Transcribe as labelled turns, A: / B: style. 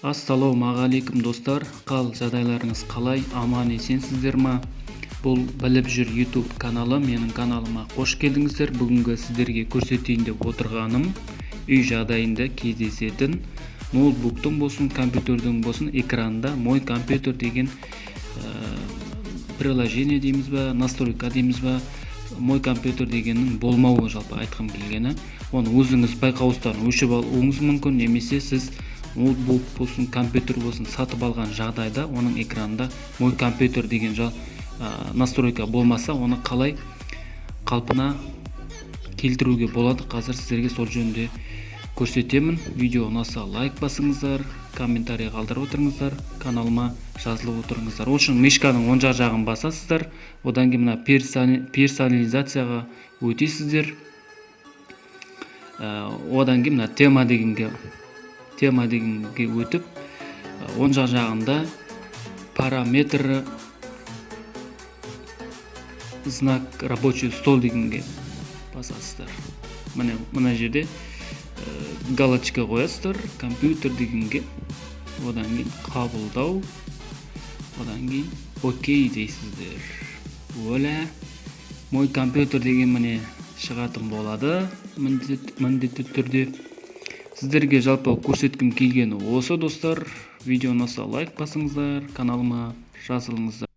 A: Ассалаумағалейкум, достар! Қал жағдайларыңыз қалай, аман есенсіздер ма? Бұл Біліп жүр YouTube каналы. Менің каналыма қош келдіңіздер. Бүгінгі сіздерге көрсетейін деп отырғаным: үй жағдайында кездесетін ноутбуктың болсын, компьютердің болсын экранында «Мой компьютер» деген приложение дейміз ба, настройка дейміз ба, «Мой компьютер» дегеннің болмауы. Жалпы айтқым келгені, оны өзіңіз байқаусыздан өшіріп алуыңыз мүмкін немесе сіз ноутбук болсын, компьютер болсын сатып алған жағдайда оның экранында «Мой компьютер» деген настройка болмаса, оны қалай қалпына келтіруге болады, қазір сіздерге сол жөнінде көрсетемін. Видео ұнаса, лайк басыңыздар, комментарий қалдырып отырыңыздар, каналыма жазылып отырыңыздар. Ол үшін мышканың оң жақ жағын басасыздар, одан кейін мына персонализацияға өтесіздер. Одан кейін мына тема дегенге өтіп, оң жақ жағында «Параметры», знак «Рабочий стол» дегенге басасыздар. Міне, мына жерде галочка қоясыздар «Компьютер» дегенге, одан кейін «Қабылдау», одан кейін «Окей» дейсіздер. Вуаля, «Мой компьютер» деген міне шығатын болады міндетті түрде. Сіздерге жалпы көрсеткім келгені осы, достар. Видео ұнаса, лайк басыңыздар, каналыма жазылыңыздар.